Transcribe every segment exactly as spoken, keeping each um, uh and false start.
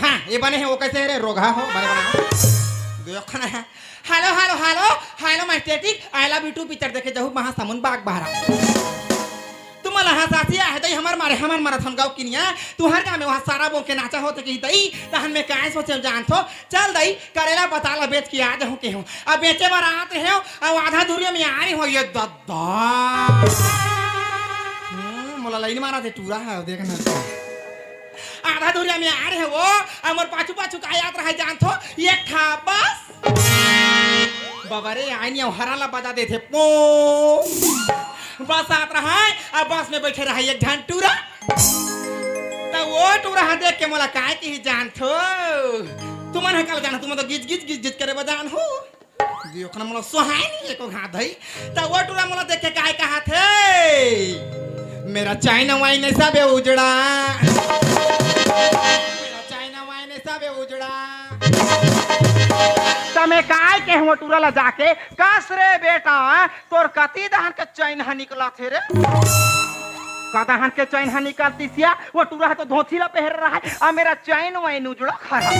हाँ, ये बने हे, वो कइसे हे रे, रोगहा हो, बने बना। देखो ना, hello, hello, hello, hello, my static, I love you too, picture देखे जाहू महासमुंद बाग बहरा। तुमन ला हँसासी आहे दई, हमर मारे हमन मरत हन गाँव किनिया, तुँहर गाँव में वहाँ सारा बोंग के नाचा होत हे कि दई, तहन में काय सोचेंव जानथो, चल दई, करेला पताल ला बेच के आ जाहूँ केहेंव। अब बेचे बर आत रहेंव, अब आधा दूरिया में आ रहे हो, ये दद्दा। हम्म, मोला लाइन मारा थे टूरा है, देख ना। आधा दूरिया में आ रहे हो, अब मोर पाछू पाछू का आत रहा जानथो, ये ठा बस। बाबा रे, आइन या हरा ला बजा देथे, पो। बस आत रहा है, अब बस में बैठे रहा एक झन टूरा। त वो टूरा ह देख के मोला काय किही जानथो? तुमन ह काला जाना, तुमन तो गिज गिज गिज गिज करे बजान हो। दियो खन मोला सोहाय नहीं एको घात है। त वो टूरा मोला देख के काय कहाथे? मेरा चाइना वाइन ऐसा बे उजड़ा। मेरा चाइना वाइन ऐसा बे उजड़ा। त मैं काय केहेंव टूरा ला जाके, कस रे बेटा, तोर कति दहन के चैन ह निकलत हे रे? का दहन के चैन ह निकलतिस या? वो टूरा ह तो धोती ला पहरे रहा है, अब मेरा चैन वैन उजड़ा खड़ा।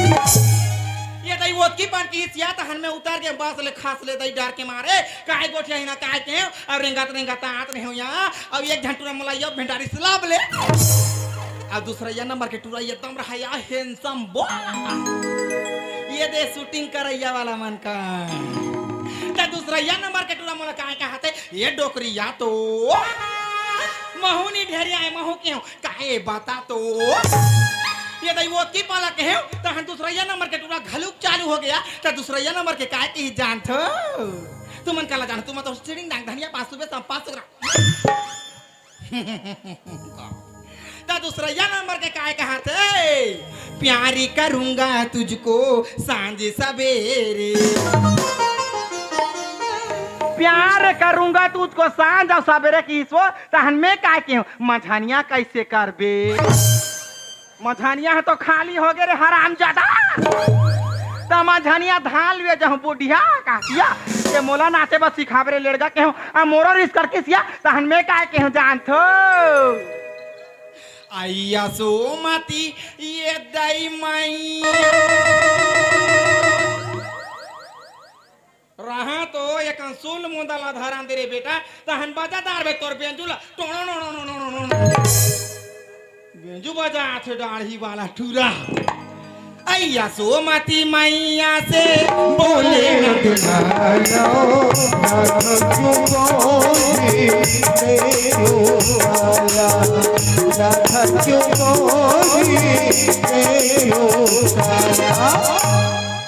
ये दई ओतकी पान किहिस या तहन में उतर के बस ले खस ले दई डर के मारे, काय गोठिया ही ना काय केहेंव, अब रेंगत रेंगत आत रहेंव या, अब एक झन टूरा मोला यो भेंडारी से लब ले। अब दूसरा या नंबर के टूरा ये दम रहा या handsome boy। ये दे shooting करैया वाला मन का। त दूसरा या नंबर के टूरा मोला काय कहाथे, ये डोकरी या तो महू नी ढेरिया है, महू केहेंव, काय बता तो। ये दई ओतकी पाला केहेंव, तहन दूसरा या नंबर के टूरा घलुक चालू हो गया, त दूसरा या नंबर के काय किही जानथो? तुमन काला जाना, तुमन तो चिड़िंग डांग धनिया पाँच सौ बे पाँच सौ ग्राम। त दूसरइया नंबर के काय कहाथे? प्यार करूंगा तुझको सांझ सवेरे। प्यार करूंगा तुझको सांझ अउ सबेरे किहिस वो, तहन में काय केहेंव, मझनिया कइसे करबे? मझनिया ह तो खाली होगे रे हरामजादा। त मझनिया धान लुए जहूँ बुढ़िया कहिथे, ये मोला नाचे बर सिखाबे रे लेड़गा केहेंव, आ मोरो रिस करतिस या, तहन में काय केहेंव जानथो? अइया सोमती, ये दई माई। रहा तो एकन सुल मुंदा ला धरन दे रे बेटा, तहन बजा डारबे तोर बेंजू ला, टोणो, नो, नो, नो, नो, नो, नो। बेंजू बजाथे डाढ़ी वाला टूरा। अइया सोमती मइया से बोले न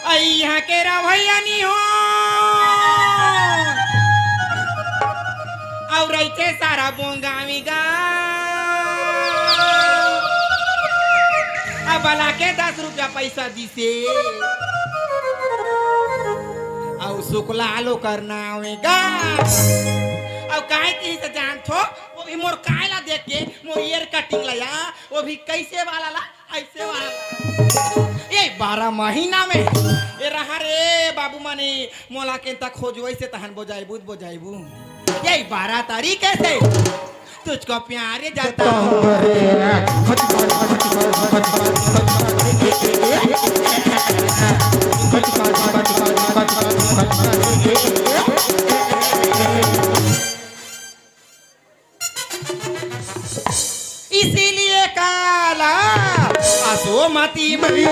अइया के रवैया नी हो। अउ रहिथे सारा बोंगावी गा। अब बला के दस रुपया पैसा दिसे। अउ शुक्ला लो करना आवेगा। अउ काय किहिस जानथो, वो भी मोर काय ला देख के, मोर ear cutting ला या, वो भी कइसे वाला ला, अइसे वाला। ये बारह महीना में, ये रहा रे बाबू मने, मोला केंता खोजवइसे तहन बोजाइबू, बोजाइबू। ये बारह तारीख से तुझको प्यार जताऊं। इसीलिए काला असोमती मई।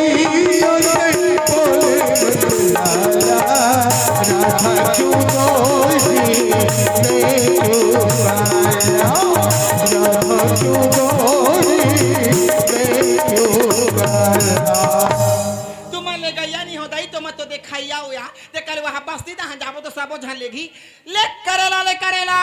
तुमन ले गइया नी हो दई, तुमन तो देखइया हो या, ते कल वहाँ बस्ती तहाँ जाबो तो सबो झन लेगही, ले करेला, ले करेला।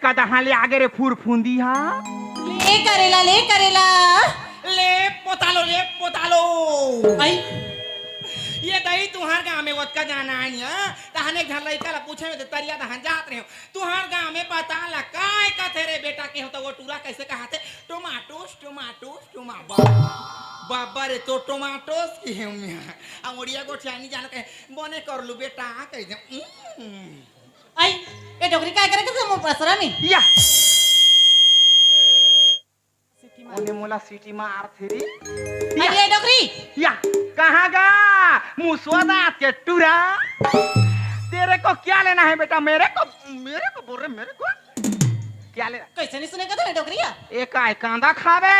कदहा ले आगे रे फुरफुंदी हा। ले करेला, ले करेला। ले पोतालो, ले पोतालो। आई। ये दई तुहार गांव में ओतका जाना आनी हा। तहने घर लइका ला पूछे में ते तरिया दहन जात रहे हो। तुहार गांव में पता ला काय कथे रे बेटा के हो तो वो टूरा कैसे कहाथे? टोमाटोस, टोमाटोस, टोमा-, बा-, बाबा रे तो टोमाटोस की है उम्मिया। अंगोड़िया गोठियानी जान के बने कर लू बेटा कह दे। उम्म। आई, ए डोकरी काय करे के मोर पसरा में? या। ओने मोला सीटी मार थे रे। आई, ए डोकरी। या, कहाँ गा? मुसवा दांत के टूरा। तेरे को क्या लेना है बेटा? मेरे को, मेरे को बोल रहे, मेरे को क्या लेना? कैसे नहीं सुनेगा तूने डोकरिया? ए काय कांदा खावे?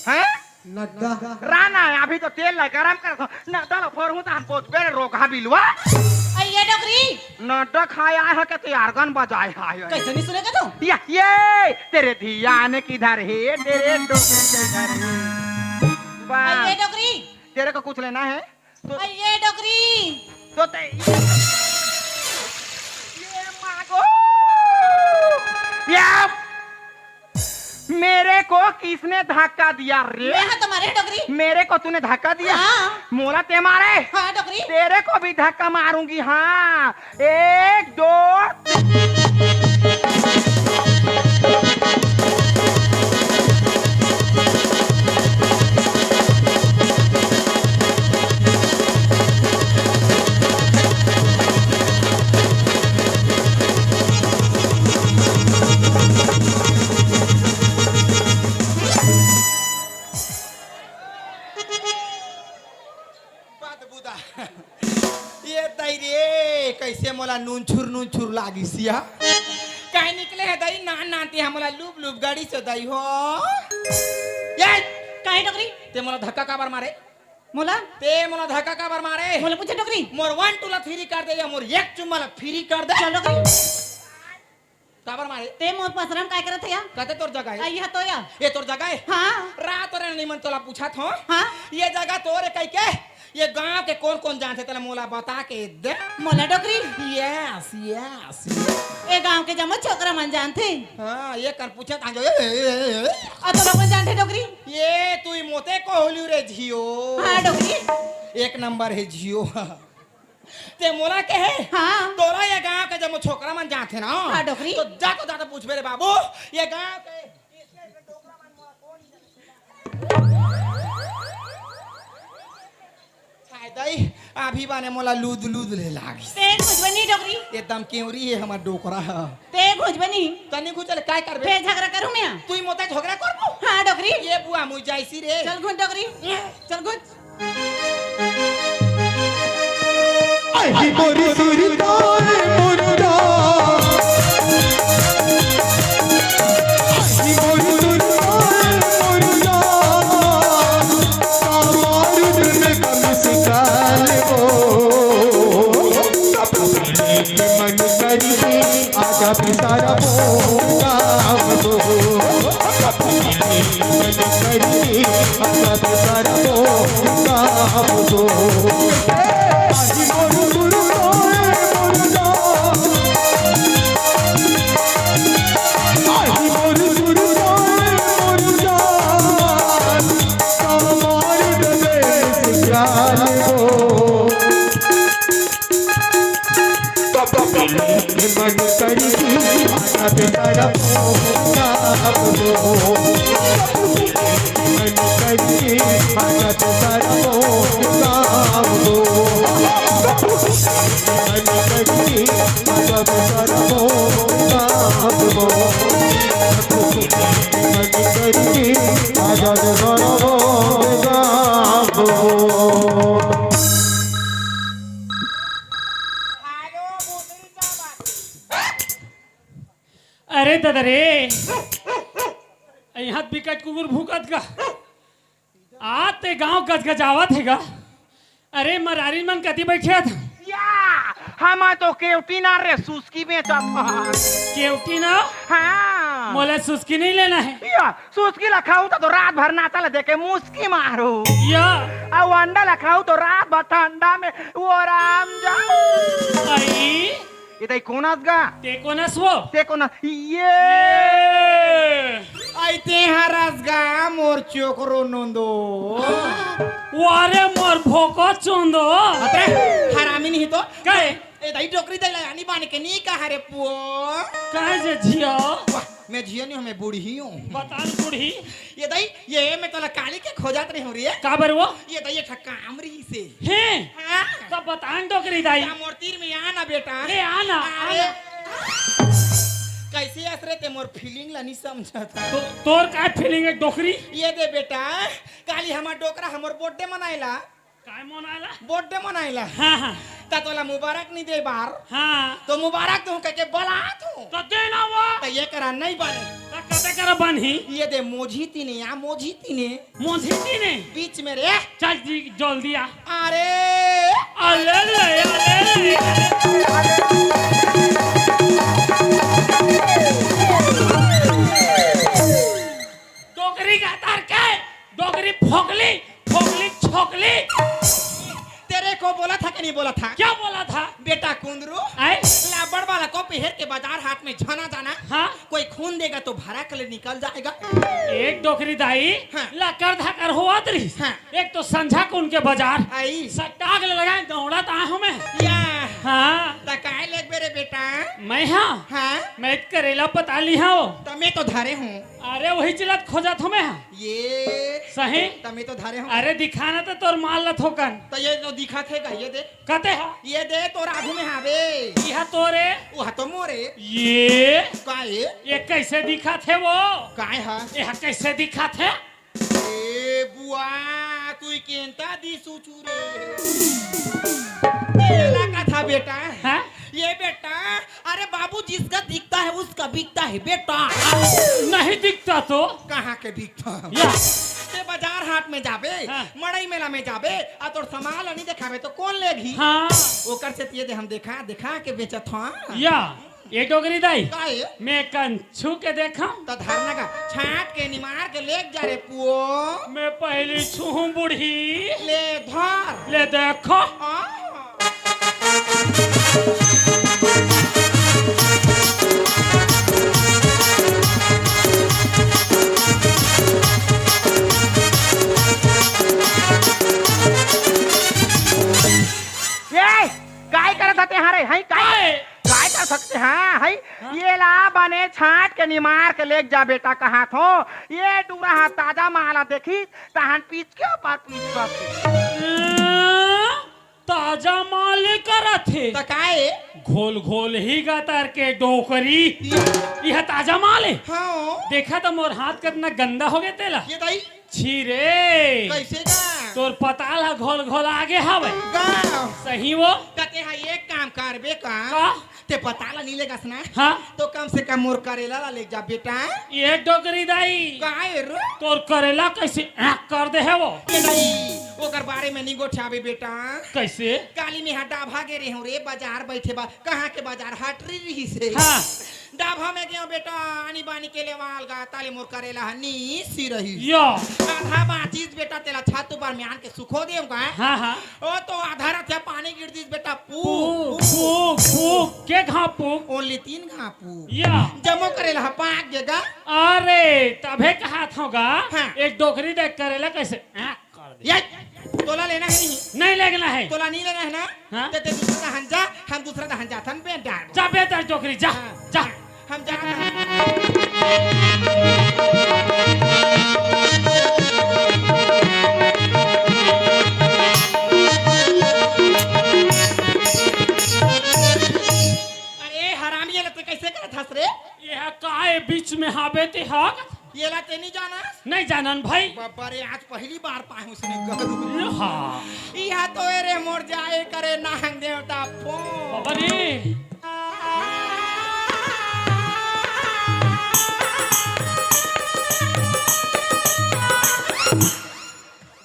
हैं? नड्डा। राना, अभी तो तेल ला गरम कर दो। नड्डा ला फोरहूं त हम पोतबे रे रोगहा बिलवा। अइया डोकरी। नड्डा खाए आए ह के ते आर्गन बजाए आए ह। कैसे नहीं सुनेगा तू? या, ये तेरे धियान किधर है, तेरे डोकरी किधर है? बस। अइया डोकरी। तेरे को कुछ लेना है? तो अइया डोकरी। तो ते ये मागो। या मेरे को किसने धक्का दिया रे? मैं हा तुम्हारे डोकरी। मेरे को तूने धक्का दिया? हाँ। मोला ते मारे? हाँ, डोकरी। तेरे को भी धक्का मारूंगी, हाँ। एक, दो, तीन। बात बुदा। ये दई रे, कैसे मोला नून छुर नून छुर लागिस या? काहे निकले हे दई, नान नान ते हमला लूब लूब गड़ी से दई हो। ये काहे डोकरी? ते मोला धक्का काबर मारे? मोला? ते मोला धक्का काबर मारे? मोला पूछे डोकरी? मोर वन टू ला थ्री कर दे या मोर एक चुम्मा ला फ्री कर दे। चल डोकरी। काबर मारे? ते मोर पसरम काय करत हे या? कते तोर जगह हे? आई हा तो या। ये तोर जगह हे? हाँ। रात रे नहीं मन तोला पूछत हो। हाँ। ये जगह तोर हे कह के ये गांव के कौन कौन जानथे तेला मोला बता के दे। मोला डोकरी? Yes, yes. ये गांव के जम्मो छोकरा मन जानथे। हाँ, ये कर पूछत आ जाओ। ए, ए, ए, ए। अउ तो लोगन जानथे डोकरी? ये तू ही मोते कोहलू रे झियो। हाँ डोकरी। एक नंबर हे झियो। ते मोला कहे? हाँ। तोला ये गांव के जम्मो छोकरा मन जानथे ना? हाँ, डोकरी। तो जा तो, जा तो पूछबे रे बाबू, ये गांव के हाय दाई, अभी बने मोला लूद लूद ले लागिस। ते घुजबे नहीं डोकरी। एकदम केवरी हे हमर डोकरा ह। ते घुजबे नहीं। तनी घुजले काय करबे? फेर झगरा करूं मैं। तू ही मोते झगरा करबो? हाँ डोकरी। ये बुआ मुझ जाइसी रे। चल घुज डोकरी। चल घुज। आई मोरी सुरताए मुरदा, आई मोरी सुरताए मुरदा, सामार में कम सिकाल वो, मन करी आजा पिसारा बोला वो। मन करी आदत सरम नाम हो। मन करी आदत सरम नाम हो। मन करी आदत सरम नाम हो। मन करी आदत सरम नाम हो। अरे ददा रे, यहाँ बिकट कुकुर भूकत गा। आ ते गांव गजगजावत हे गा। अरे मरारी मन कति बैठे था? या, हम तो केवटी ना रे, सुस्की बेचत हन। केवटी ना? हाँ। मोला सुस्की नहीं लेना है। या, सुस्की ला खाऊ तो, तो रात भर नाचा ला देखे मुस्की मारू। या। अउ अंडा ला खाऊ तो रात भर ठंडा में वो आराम जाऊ। आई, ए दाई कोन अस गा? ते कोन अस वो? ते कोन अस? ये! ये! अई ते हर अस गा मोर चोकरो नोंदो। वारे मोर भोको चोंदो। अतरे हरामी नहीं तो। काय? ए दाई डोकरी दाई ला आनी बानी के नी कहा रे पुओ। काय जे झिया? वाह, मैं झिया नहीं हूँ, मैं बूढ़ी हूँ। बतान बूढ़ी। ये दाई, ये मैं तोला काली के खोजत रहे हूँ रे। काबर वो? ये दाई, ये ठा काम रही से। हे? हाँ। तब बतान डोकरी दाई। या मोर तीर में आना बेटा। ले आना, अरे। आना। कैसे असरे ते मोर feeling ला नहीं समझत। तो, तोर का feeling है डोकरी? ये दे बेटा, काली हमार डोकरा हमर birthday मनाएला। काय मनाएला? Birthday मनाएला। हाँ, हाँ। त तोला मुबारक नहीं दे बार। हाँ। तो मुबारक दूं कह के बलात हूँ। तो दे ना वो। तो ये करा नहीं बने। तो कते करा बनही? ये दे मोझी तीने या मोझी तीने। मोझी तीने? बीच में रे। चल जी, जल्दी आ। अरे। अले ले, अले ले। डोकरी का तार के? डोकरी फोकली, फोकली छोकली। तेरे को बोला था कि नहीं बोला था? क्या बोला था? बेटा कुंदरू, आए? लाबड़ वाला को पहर के बाजार हाट में झना जाना। हाँ? कोई खून देगा तो भरा के ले निकल जाएगा। एक डोकरी दाई, हाँ। लकर धकर होवत रहिस। हाँ। एक तो संझा कुन के बाजार, आई। सट्टाक ले लगाए दौड़त आ हमें। या। हाँ। त काय लेगबे रे बेटा? मैं हाँ? हाँ। मैं करेला पता ली हूँ। त मैं तो धरे हूँ। अरे वही चिलत खोजत हमें हाँ। ये। सही? त मैं तो धरे हूँ। अरे दिखा ना तो तोर माल ल थोकन। त ये तो दिखा थे गा, ये दे। कते हा? ये दे तोर आगू में हावे। इहा तोरे। वह तो मोरे। ये? काय? ये कैसे दिखा थे वो? काय हा? ये कैसे दिखा थे? ए बुआ, तू केंता दी सुचू रे। ये लगा था बेटा। हाँ? ये बेटा, अरे बाबू, जिसका दिखता है उसका बिकता है बेटा। नहीं दिखता तो? कहाँ के बिकता? या। ते बाजार हाट में जाबे, हाँ। मड़ई मेला में जाबे, आ तोर सामान ला नहीं देखाबे तो कौन लेगी? हाँ। ओकर से ये दे हम देखा, देखा के बेचत हन। या, ये डोकरी दाई, का ये? मैं कन छू के देखम। तो धरना का छाट के निमार के लेके जा रे पुओ। मैं पहली छूहूं बूढ़ी। ले धर। ले देखो। आ। ए, काय करत हते हारे? हई काय? काय? काय करत हते? हाँ, हई। हाँ? ये ला बने छाट के निमार के लेके जा बेटा, कहाथों। ये टूरा हा ताजा माला देखी, तहन पीच के ऊपर पीच करथे। अं, ताजा माल करत हे। त काय? घोल घोल ही गतर के डोकरी। ये यह ताजा माल हे। हाँ। देखा त मोर हाथ कतना गंदा हो गया तेला। ये दाई। छी रे। कैसे गा? तोर पताल ह घोल घोल आगे हवे। गा। सही वो? त तेहा एक काम करबे का? का? ते पताल नी लेगस ना? हाँ। तो कम से कम मोर करेला ला ले जा बेटा। ये डोकरी दाई। काय रे? तोर करेला कैसे आँख कर दे हे वो? ये दाई, ओकर बारे में नी गोठियाबे बेटा। कैसे? काली में हा डाभा गे रहे हूँ रे, बाजार बैठे बा, कहाँ के बाजार, हटरी रहिसे। हाँ। डाभा में गेंव बेटा, आनी बानी के लेवाल गा, ताले मोर करेला ह नीसी रहिस। या। आधा बाचिस बेटा, तेला छत ऊपर में आन के सुखो देंव गा। हाँ, हाँ। ओ तो आधा रथे पानी गिर दिस बेटा, पू, पू, पू, पू, के घापू? Only तीन घापू। या। जमो करेला ह पाक गे गा। अरे, तभे कहाथों गा, हाँ। एक डोकरी देख करेला कैसे? हाँ। कर दे। ये, तोला लेना है नहीं? नहीं लेना है। तोला नहीं लेना है ना? हाँ? ते, ते दूसरा दहन जा, हम दूसरा दहन जाथन बे डार। जा बे डार डोकरी, जा, हाँ, जा। हम जा। अरे हरामी, ये लगता कैसे करत हस रे? ये हा काय बीच में हाबे ते हा? ये ला ते नहीं जाना? नहीं जानन भाई। बाबा रे, आज पहली बार पाए हूँ उसने गरू। हाँ। इहा तो ए रे मोर जाए करे नाहंग देवता फो। बाबा रे।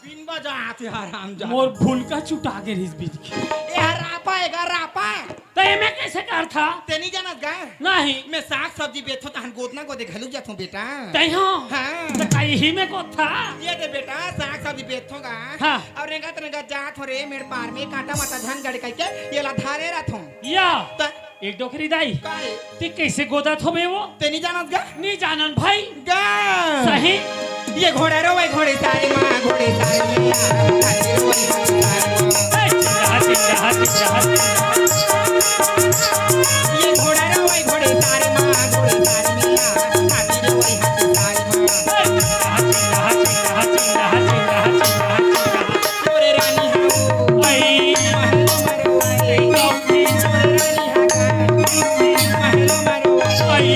बिन बजात हे हरामजादा। मोर भूलका चुटा गे रिस बीच के। ए हर रापा, ए गा रापा। त एमे कैसे करथा? ते नहीं जानत गा? नहीं। मैं साग सब्जी बेचथों, तहन गोदना गोदे घलुक जाथों बेटा। तै हो? हाँ। त का इही में गोदथा? ये दे बेटा, साग सब्जी बेचथों गा। हाँ। और रेंगत रेंगत जाथों रे, मेड़ पार में कांटा माटा झन गड़े कहिके, ये ला धारे रथों। या। त एक डोकरी दाई, काय? ते कैसे गोदत होबे वो? ते नहीं जानत गा? नहीं जानन भाई। गा। सही? ये घोड़ा रो, वही घोड़े सारे माँ, घोड़े सारे माँ। ए, चिल्ला, चिल्ला, चिल्ला, चिल्ला। ये घोड़ा रो, वही घोड़े सारे माँ, घोड़े सारे माँ। हाथी रो, वही हाथी सारे माँ। ए, चिल्ला, चिल्ला, चिल्ला, चिल्ला, चिल्ला। तोरे रानी हूँ। आई। महल मरो आई। तोरे रानी हूँ। महल मरो आई।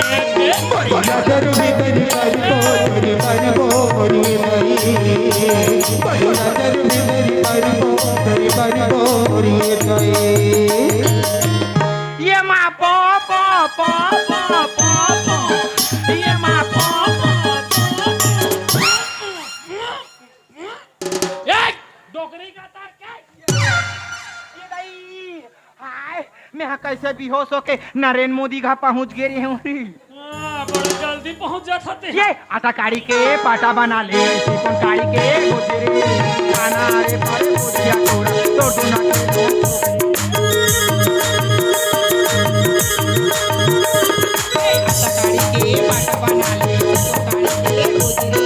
नजर भी तेरी पर को, तेरी पर को, रे भाई। नजर भी तेरी पर को, तेरी पर को, रे भाई। ये माँ पो, पो, पो, पो, पो, पो। ये माँ पो, पो, पो, पो। ए, डोकरी का तार के? ये दाई, हाय, मैं हा कैसे बेहोश होके नरेंद्र मोदी घर पहुंच गे रहे हूँ। हाँ, बड़ा जल्दी पहुंच जात हते। ये आटा काड़ी के पाटा बना ले, चिकन काड़ी के गोजरी, खाना रे पर भुजिया तोरा, तोर दुना के दो। ए, आटा काड़ी के पाटा बना ले, चिकन काड़ी के गोजरी,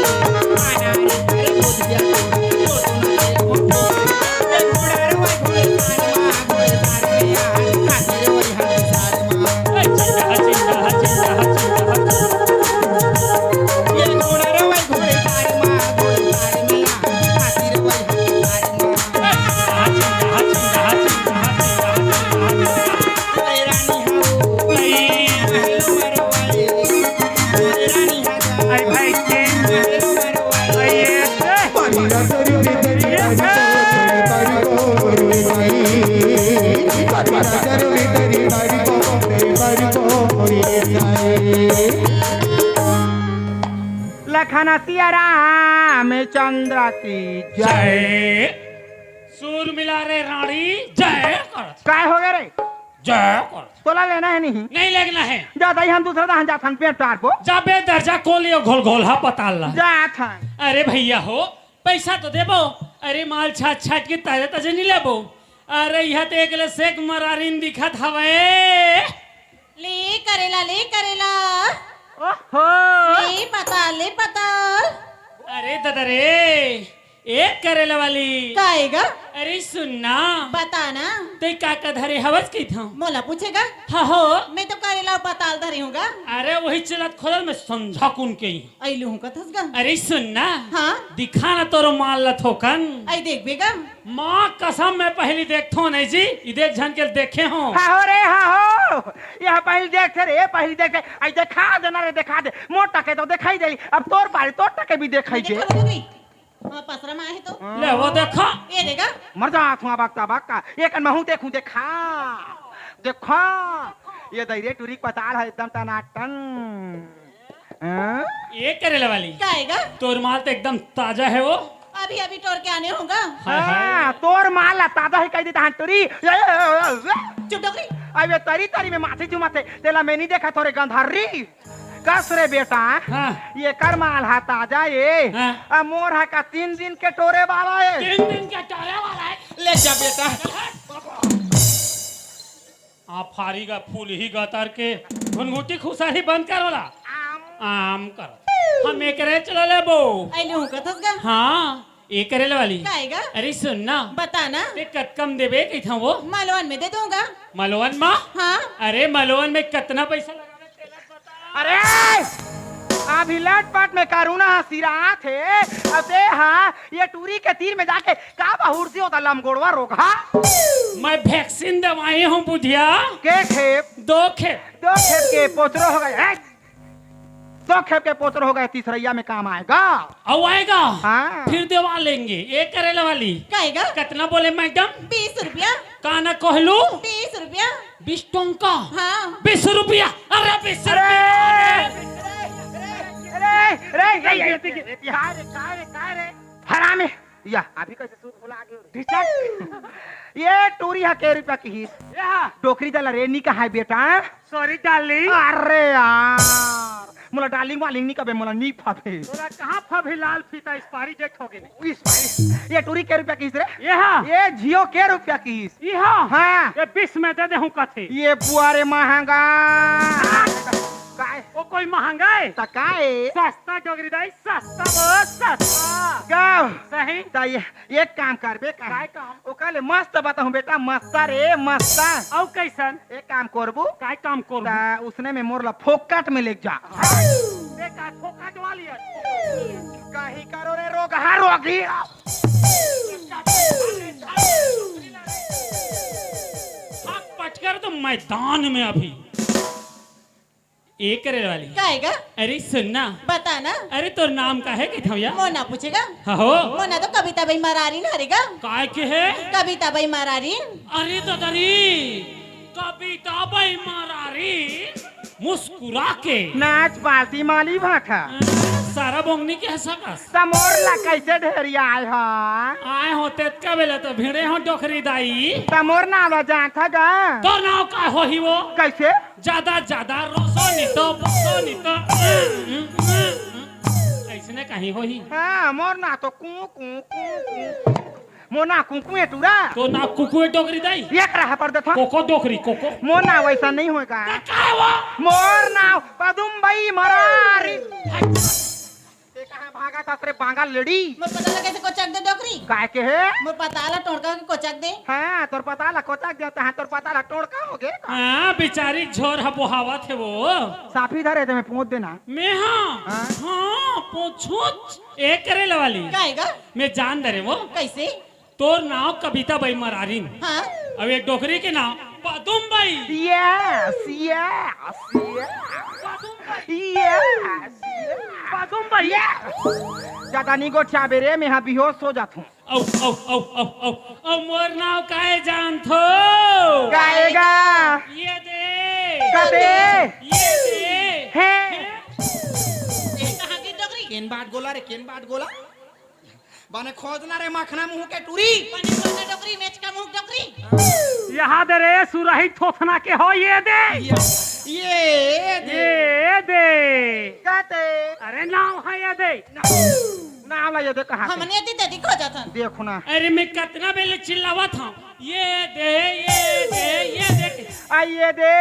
खाना रे पर भुजिया तोरा, तोर दुना के दो। लखन सिया रामचंद्र की जय। सुर मिला रे रानी, जय कर। काय हो गया रे? जय कर। तोला लेना है नहीं? नहीं लेना है। जा दाई, हम दूसरा दहन जाथन पेट टार को। जा बेदर जा, कोलियो घोल घोल हा पताल ला। जाथन। अरे भैया हो, पैसा तो देबो। अरे माल छाट छाट के ताजे ताजे नहीं लेबो। अरे यह तो एक ले सेक मरारिन दिखत हवे। ले करेला, ले करेला। ओहो। ले पताल, ले पताल। अरे दादा रे, एक करेला वाली। काएगा? अरे सुन ना। बता ना। ते का का धरे हवस की था? मोला पूछेगा? हाँ हो। मैं तो करेला पताल धरे हूँगा। अरे वही चलत खोदल में संझा कुन के ही। अइलू हूँ कथस गा। अरे सुन ना। हाँ। दिखा ना तोरो माल ला थोकन। आई देख बेगा। माँ कसम, मैं पहली देखथो नहीं जी, ई देख झन के देखे हो। हाँ हो रे, हाँ हो, यह पहली देख थे रे, पहली देख थे। आई देखा दे ना रे, देखा दे, मोर टके तो दिखाई दे, अब तोर पारी तोर टके भी दिखाई दे। देखा दे। हाँ, पसरा में आहे तो। ले वो देखा। ये देखा। मर जा, थुआ बकता बकता, ये कन महू देखूं, देखा, देखा, ये दई रे टुरी पताल है एकदम टनाटन। हाँ? ये करेला वाली। काएगा? तोर माल तो एकदम ताजा है वो। अभी अभी टोर के आने होगा। हाय, हाय। हाँ, तोर माल ला ताजा है कह देता हंटोरी। चुप डोकरी। अब ये तरी तरी में माथे चुमाथे, तेला मैं नहीं देखा थोरे गंधारी। कस रे बेटा, हाँ। ये कर माल हा ताजा ये। हाँ। अब मोर हा का तीन दिन के टोरे वाला है। तीन दिन के टोरे वाला है। ले जा बेटा। आ फारी गा फूल ही गतर के घुनघुटी खुसारी बंद कर वाला। आम। आम कर। हम एकरे चला लेबो। अइले हूँ कथस गा। हाँ, एकरे ले वाली। काएगा? अरे सुन ना। बता ना। ते कतकम देबे कहिथा वो? मलवन में दे दूंगा। मलवन मा? हाँ। अरे मलवन में कतना पैसा लगावे तेला बता। अरे! अभी लटपट में करुणा सिरात हे। अबे हाँ, ये टूरी के तीर में जाके का बहुरती होता लमगोड़वा रोगहा? मैं vaccine दवाई हूँ बुधिया। के खेप? दो खेप। दो खेप के पोचरो हो गए। हैं? दो खेप के पोचरो हो गए, तीसरैया में काम आएगा। अउ आएगा? हाँ। फिर देवा लेंगे। ये करेला वाली। काएगा? कतना बोले मैडम? बीस रुपया। का ना कहलू? बीस रुपया। बीस टोंका। हाँ। बीस रुपया। अरे बीस अरे! रुपया। अरे, अरे, अरे, अरे, अरे, अरे, अरे, अरे, अरे, हरामी। या, अभी कैसे सूद भुला गयो रे? ढिचक। ये टूरी हा के रुपया की ही? या। डोकरी दला रे, नी कहा है बेटा? Sorry darling। अरे यार, मोला डार्लिंग वार्लिंग नी कबे, मोला नी फाबे। तोला कहाँ फाबे, लाल फीता, expiry date होगे ने। Expiry? ये टूरी के रुपया किहिस रे? ये हा? ये जियो के रुपया किहिस? ये हा? हाँ। ये बीस में दे देहूँ कथे। ये बुआ रे महंगा। काय? वो कोई महंगा है? त काय? सस्ता डोकरी दाई, सस्ता, बहुत सस्ता। का? सही। त ये एक काम करबे का? काय काम? ओकर ले मस्त बताहूँ बेटा, मस्ता रे, मस्ता। अउ कैसन? एक काम करबू। काय काम करबू? त उसने में मोर ला फोकट में लेग जा। बेटा, फोकट वाली है। कहीं करो रे रोगहा रोगी। हाथ पटकर तो मैदान में अभी। ए करे वाली। काय गा? अरे सुन ना। बता ना। अरे तोर नाम का है कि थौया? मोर नाव पूछेगा? हाँ हो। मोर नाव तो कविता बाई मरारी ना रे गा। काय के है? कविता बाई मरारी। अरे तो दरी, कविता बाई मरारी मुस्कुरा के। नाच बाल्टी माली भाखा। सारा बोंगनी के हंसा कस। त मोर ला कैसे ढेरी आए हा? आए हो तेतका बेला तो भिड़े हो डोकरी दाई। त मोर नाव ला जानत हा गा? तोर नाव का होही वो? कैसे? ज्यादा, ज्यादा रोसो नी तो, बोसो नी तो। ऐसने कहीं होही। हाँ, मोर नाव तो कू, कू, कू, कू। मोर नाव कुकू ए टूरा। तोर नाव कुकू ए डोकरी दाई। एक रहा पर देखो। कोको डोकरी, कोको। मोर नाव वैसा नहीं होएगा। त का वो? मोर नाव पदुम्बई मरारी। ते कहाँ भागा था रे बांगा लेडी? मोर पता ला कैसे कोचक दे डोकरी? काय के है? मोर पता ला टोड़का के कोचक दे। हाँ, तोर पता ला कोचक दे, तहाँ तोर पता ला टोड़का होगे। हाँ, बेचारी झोर ह बोहावत है वो। साफी धरे ते में पोंछ देना। मैं हाँ। हाँ। हाँ, पोंछो। ए करे वाली। काय गा? मैं जान दे रे वो। कैसे? तोर नाव कविता बाई मरारिन। हाँ। अब एक डोकरी के नाव पदुम बाई। Yes, yes, yes। पदुम बाई। Yes, yes। पदुम बाई। Yes। ज्यादा नी गोठियाबे रे, मैं हा बेहोश हो जात हूँ। औ, औ, औ, औ, औ, औ, मोर नाव काय जानथो? काय गा? ये दे। कते? ये दे। हे। ये कहाँ की डोकरी? केन बाट गोला रे, केन बाट गोला? बने खोजना रे मखना मुंह के टूरी। बने खोजना डोकरी, मेचका मुंह डोकरी। यहाँ दे रे सुरही थोथना के हो, ये दे। ये, ये दे। ये दे। कते? अरे नाव है ये दे। नाव ला ये दे कहाँ से? हमने दी दे दी खोजत हन। देखो ना। अरे मैं कतना बेले चिल्लावत हूँ, ये दे, ये दे, ये दे। आ ये दे।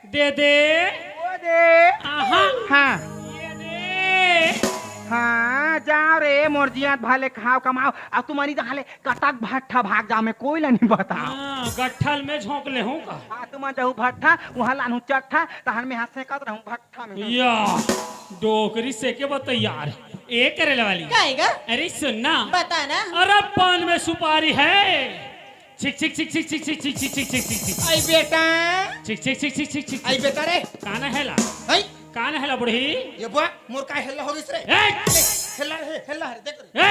दे दे। वो दे। आहा। हाँ। ये दे। हाँ, जाओ रे, मोर जियात भले खाओ कमाओ, अब तुमन इधर ले कटक भट्ठा भाग जाओ, मैं कोई ला नहीं बता। हाँ, गट्ठल में झोंक ले हूँ का? हाँ, तुमन जाहू भट्ठा, वहाँ लानू चट्ठा, तहन मैं हाँ सेकत रहूँ भट्ठा में। या, डोकरी सेके बर तैयार। ए करे वाली। काहे गा? अरे सुन ना। बता ना। अरे पान में सुपारी है। छिक, छिक, छिक, छिक। आई बेटा। छिक, छिक, छिक, छिक। आई बेटा रे। काना हेला? आई। काना हेला बुढ़ी? ये बुआ, मोर का हेला हो गइस रे? ए! हेला रे, हेला रे, देख रे। ए!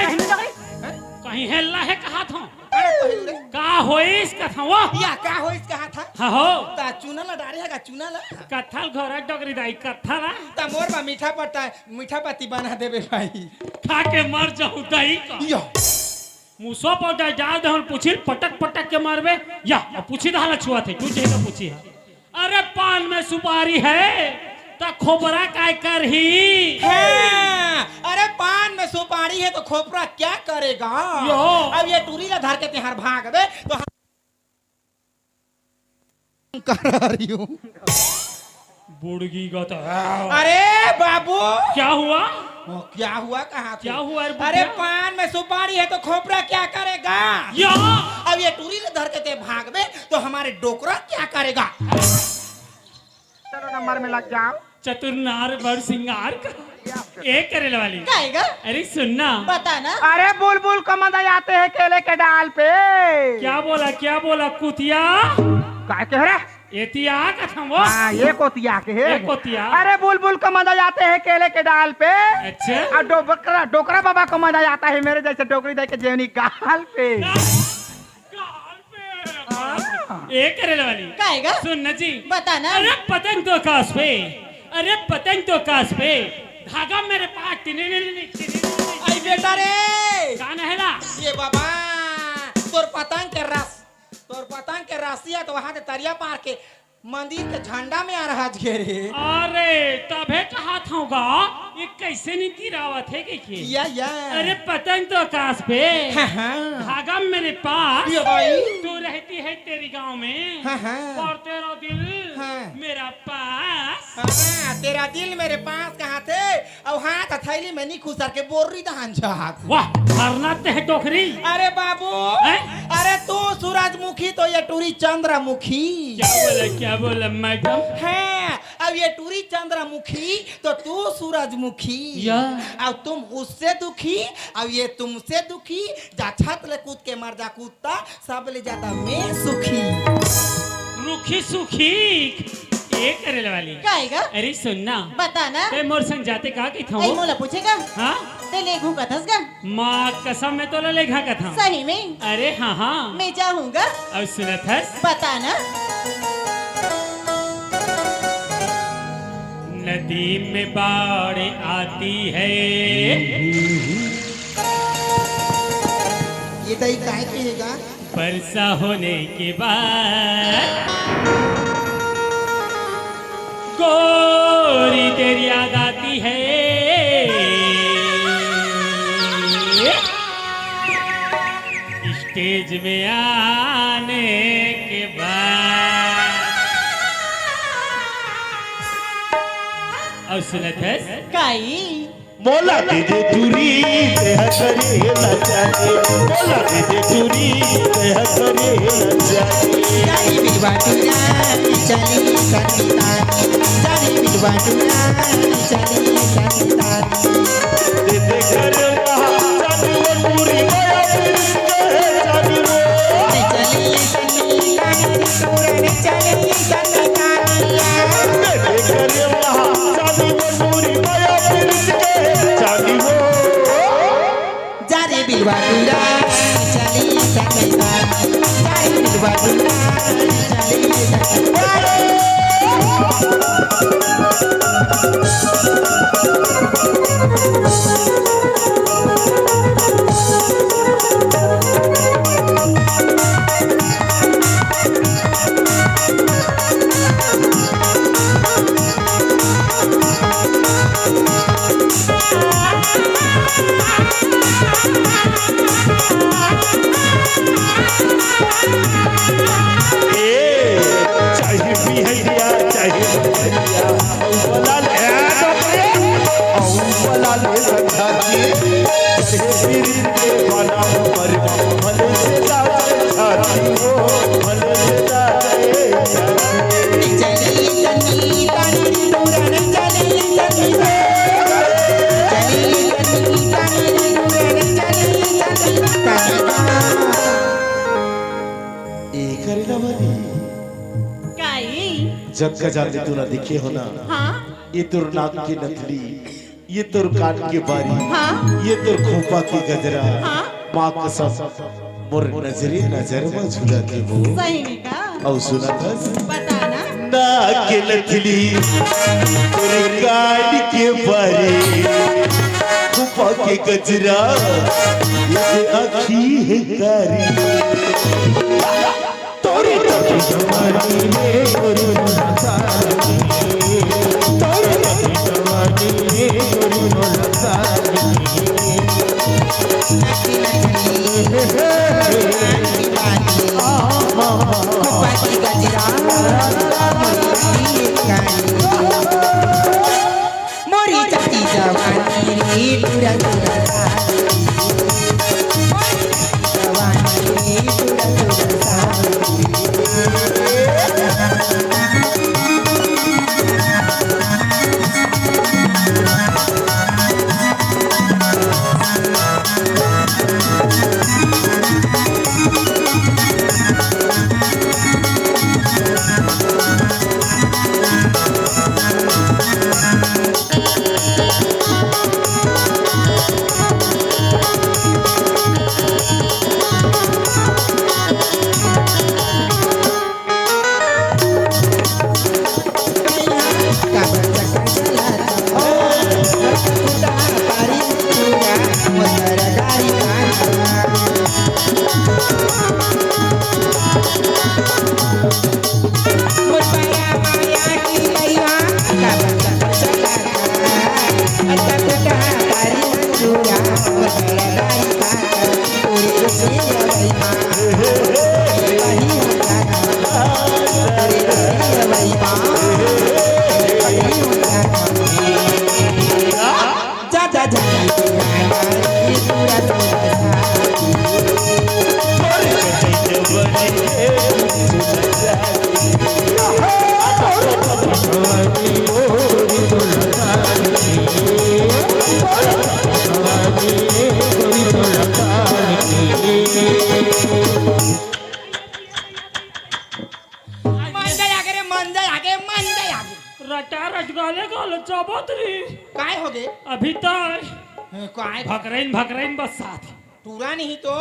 हैं? कहीं हेला है कहा था? अरे तो हेलू रे। का होइस कथा वो? या का होइस कहा था? हाँ हो। ता चूना ला डारे है का चूना ला? कत्था ल घोरा डोकरी दाई कत्था ला। ता मोर बा मीठा पत्ता, मीठा पत्ती बना देबे भाई। खा के मर जाहू दाई का। या। मुसवा पर डाल दे, हम पूछी पटक पटक के मारबे। या, अब पूछी दहाला छुआ थे, तू जेगा पूछी है। अरे पान में सुपारी है, त खोपरा काय करही? हाँ, अरे पान में सुपारी है तो खोपरा क्या करेगा? यो। अब ये टूरी ला धर के तिहार भाग दे, तो हम कर रही हूँ। बुड़गी का तो। अरे बाबू। क्या हुआ? वो क्या हुआ, कहाँ थे? क्या हुआ रे अरे बुढ़िया? पान में सुपारी है तो खोपरा क्या करेगा? या। अब ये टूरी ले धर के ते भाग में तो हमारे डोकरा क्या करेगा? चलो नंबर में लग जाओ। चतुर नार बड़ सिंगार का। ए करे वाली। काहे गा? अरे सुन ना। बता ना। अरे बुलबुल का मजा आते हैं केले के डाल पे। क्या बोला, क्या बोला कुतिया? काय कह रहे? एतिया का था वो। हाँ, ये कोतिया के है। ये कोतिया। अरे बुलबुल का मजा आते हैं केले के डाल पे। अच्छा। और डोकरा, डोकरा बाबा को मजा आता है मेरे जैसे डोकरी दे के जेवनी गाल पे। गाल पे। हाँ। ए करे वाली। काहे गा? सुन ना जी। बता ना। अरे पतंग तो कास पे। अरे पतंग तो कास पे। धागा मेरे पास टिने ने ने टिने ने। आई बेटा रे। कान है ना? ये बाबा, तोर पतंग के रस तोर पतंग के रस्सी है तो वहां से तरिया पार के मंदिर के झंडा में अरहज गे रे। अरे, तभे कहत हँव गा, ये कइसे नइ गिरावत हे कहिके। या, या। अरे, पतंग तो आकाश पे। हाँ, हाँ। धागा मेरे पास। ये भाई। तू रहती है तेरी गाँव में। हाँ, हाँ। और तेरा दिल हाँ। मेरा पास। हाँ, तेरा दिल मेरे पास कहाँ थे? अउ हाथ हथैली में नइ खुसर के बोर्री दहान जात। वाह, खतरनाक ते हे डोकरी। अरे बाबू, हैं? अरे तू सूरजमुखी तो ये टूरी चंद्रमुखी। क्या बोले, क्या बोले मैडम? हाँ, अब ये टूरी चंद्रमुखी तो तू सूरजमुखी। या। अब तुम उससे दुखी, अब ये तुमसे दुखी। जा छत ले कूद के मर जा कुत्ता, सबले ज्यादा मैं सुखी। रुखी सुखी, ये करे वाली। काय गा? अरे सुन ना। बता ना। ते मोर संग जाते का कहिथँव? तैं मोला पूछे का? हाँ? ते लेघूँ कथस गा? माँ कसम, मैं तोला लेघा कथँव। सही में? अरे हाँ, हाँ। मैं जाहूँ गा। अउ सुनत हस? बता ना। नदी में बाढ़ आती है। ये दई काय के हे गा? वर्षा होने के बाद गोरी तेरी याद आती है। स्टेज में आने के बाद। अउ सुनत हस? काई? मोला दे दे चूरी, तेहा करे ला चाही। मोला दे दे चूरी, तेहा करे ला चाही। जानी बिलवा टूरा, चली संगीता। जानी बिलवा टूरा, चली संगीता। दे दे करवा, जानी वो चूरी, माया फिर कहे जानी वो। चली संगीता, टूरा ने चली संगीता। दे दे करवा, जानी वो चूरी, माया फिर कहे जानी वो। जा रे बिलवा टूरा, चली सकता। जा रे बिलवा टूरा, चली सकता। ए, चाही बिहैया, चाही बिहैया, अउ बोला ले, ए, डोकरे, अउ बोला ले संझा जी, चाही बिहैया, काई? जब का जाते तू ना दिखे हो ना, हाँ? ये तोर नाक के नथली, ये तोर कान के बारी, हाँ। ये तोर खोपा के गजरा, हाँ। माँ कसम, मोर नजरे नजर में झूला के वो। सही में का? अउ सुनत हस? बता ना। नाक के नथली, तोर कान के बारी, खोपा के गजरा, ये आँखी हे कारी। तोरी तोरी जवानी में तोरी नशा लगी। तोरी तोरी जवानी में तोरी नशा लगी। मोरी चट्टी जवानी रे टूरा टूरा सा। मोरी चट्टी जवानी रे टूरा टूरा सा। काय? भकरइन भकरइन बस साथ। टूरा नहीं तो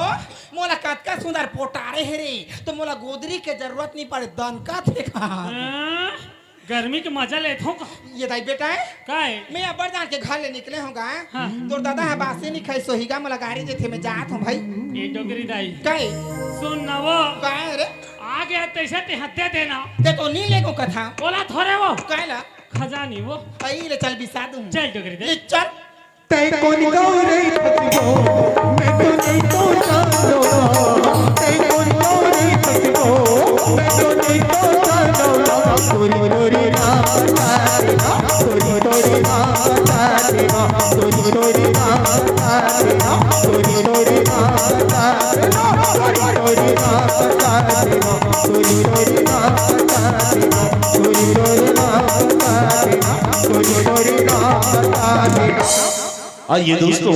मोला कतका सुंदर पोटारे हे रे, तो मोला गोदरी के जरूरत नहीं पड़े, दनका थे का? हाँ, गर्मी के मजा लेत हो का? ये दाई बेटा है? काय? मैं अब्बड़ जान के घर ले निकले हूँ गा। हाँ। तोर दादा है बासी नहीं खाई सोहिगा, मोला गारी देथे, मैं जात हूँ भाई। ए डोकरी दाई। काय? सुन ना वो। काय रे? आ गया तैसे ते हत्या देना। ते तो नहीं लेगो कथा। बोला थोरे वो। काय ला? खजानी वो। आई ले चल बिसा दूँ। चल डोकरी दे। ले चल। तै कोन गाँव रे फसगो, मैं तो नहीं तो जानोगा। तै कोन गाँव रे फसगो, मैं तो नहीं तो जानोगा। तोरी तोरी माता रे ना, तोरी तोरी माता रे ना, तोरी तोरी माता रे ना, तोरी तोरी माता रे ना, तोरी तोरी माता रे ना, तोरी तोरी माता रे ना, तोरी तोरी माता रे ना, तोरी तोरी माता रे ना। आइए दोस्तों,